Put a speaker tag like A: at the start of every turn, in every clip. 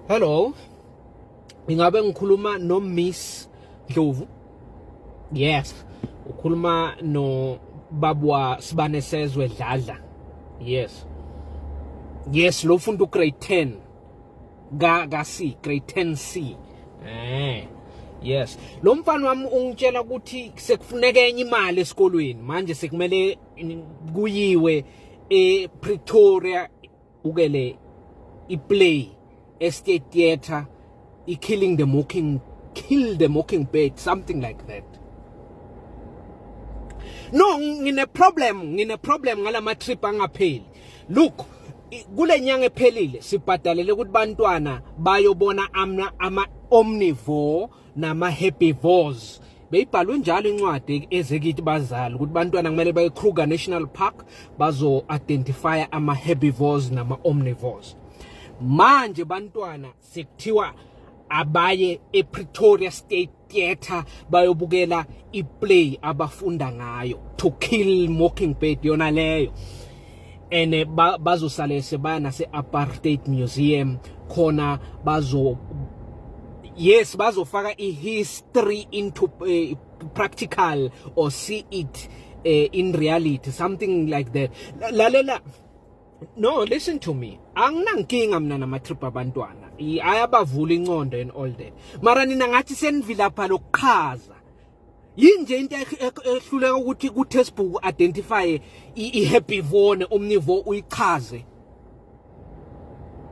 A: Hello. Ingabe ngikhuluma no Miss Ndlovu? Yes. Ukhuluma no babwa Sibane Sezwe Dladla. Yes. Yes, lo funda ugrade 10 ka ka C, grade 10 C. Eh. Yes. Lo mfana wami ungitshela ukuthi sekufuneka enye imali esikolweni. Manje sekumele kuyiwe ePretoria ukele iplay estate theatre i-killing the mocking kill the mockingbird something like that no ngine problem ngine problem ngalama trip angapheli look kule nyanga ephelile sibhadalele ukuthi bantwana bayobona ama omnivore nama herbivores beyibhalwe njalo incwadi ezekithi bazali ukuthi bantwana kumele baye Kruger National Park bazo identify ama herbivores nama omnivores manje bantwana sekuthiwa abaye ePretoria State Theatre bayobukela iplay abafunda ngayo to kill mockingbird yona leyo and eh, bazosale sebaya nase Apartheid Museum khona bazo yes bazofaka i-history into practical or see it in reality something like that lalela no listen to me anginankinga mina nama trip abantwana ayabavula incondo and all that mara nina ngathi senivilapha lokuqhaza yinje into ehluleka ukuthi ku textbook identify i-herbivore ne-omnivore uyichaze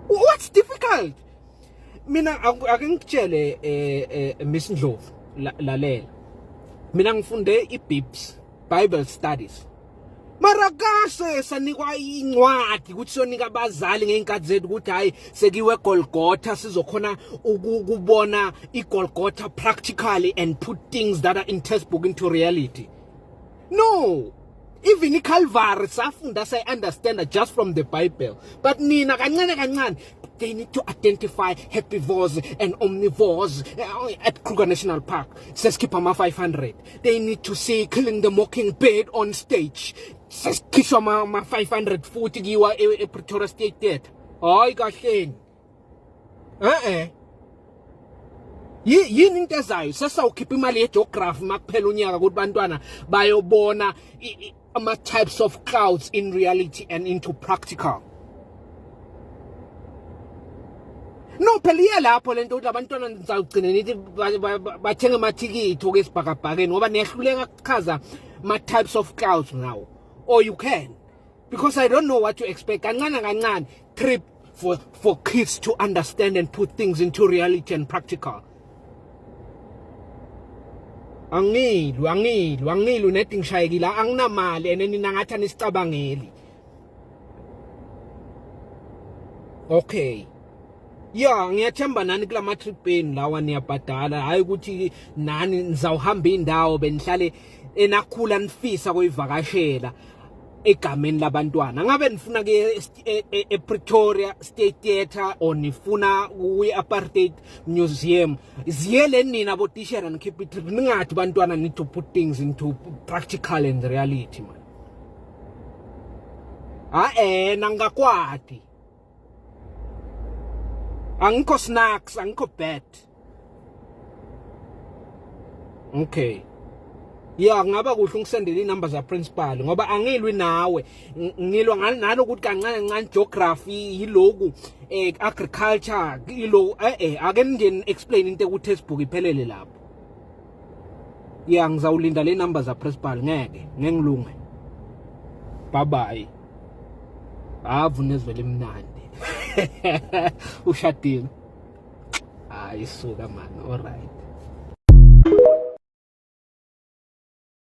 A: what's difficult mina ake ngikutshele eh, eh Miss Ndlovu lalela mina ngifunde i-BIPS Bible Studies mara kase sanikwa incwadi ukuthi sonika abazali ngeenkathi zethu ukuthi hayi sekiwe Golgotha sizokhona ukubona iGolgotha practically and put things that are in textbook into reality no even iCalvary safunda say understand just from the Bible but nina kancane kancane they need to identify herbivores and omnivores eh, at Kruger National Park sesikhipha ama 500 they need to see killing the mockingbird on stage sesikhishwa ama 500 futhi kiwa e, ePretoria State Theatre hayi kahleni eh eh yini into ezayo sesawukhipha imali yegeography makuphela unyaka ukuthi bantwana bayobona ama types of clouds in reality and into practical no phela iya lapho lento ukuthi abantwana nizawugcina nithi bathenga amathikithi okuya esibhakabhakeni ngoba niyahluleka kuchaza ma-types of clouds now or you can because i don't know what to expect kancane kancane trip for, for kids to understand and put things into reality and practical angilwi angilwi angilwi nedi ngishayekile anginamali and nina ngathi anisicabangeli okay ya ngiyathemba nani kulama trip enu lawa niyabhadala hayi ukuthi nani nizawuhamba indawo benihlale enakhula nifisa kuyivakashela egameni labantwana ngabe nifuna ke e, e, ePretoria State Theatre or nifuna kwi-Apartheid Museum ziyele nina botishera nikhiphe i-trip ningathi bantwana need to put things into practical and reality man a-e nangakwati angikho snacks angikho bad okay ya ngaba kuhle ungisendele inumber za principal ngoba angilwi nawe ngilwa nalokuthi kancane kancane geography yiloku eh agriculture yilo eh eh ake nje explain into eku textbook iphelele lapho ya ngizawulinda le number za principal ngeke ngengilunge bye bye havu nezwe limnandi ushadile hayi suka man all right.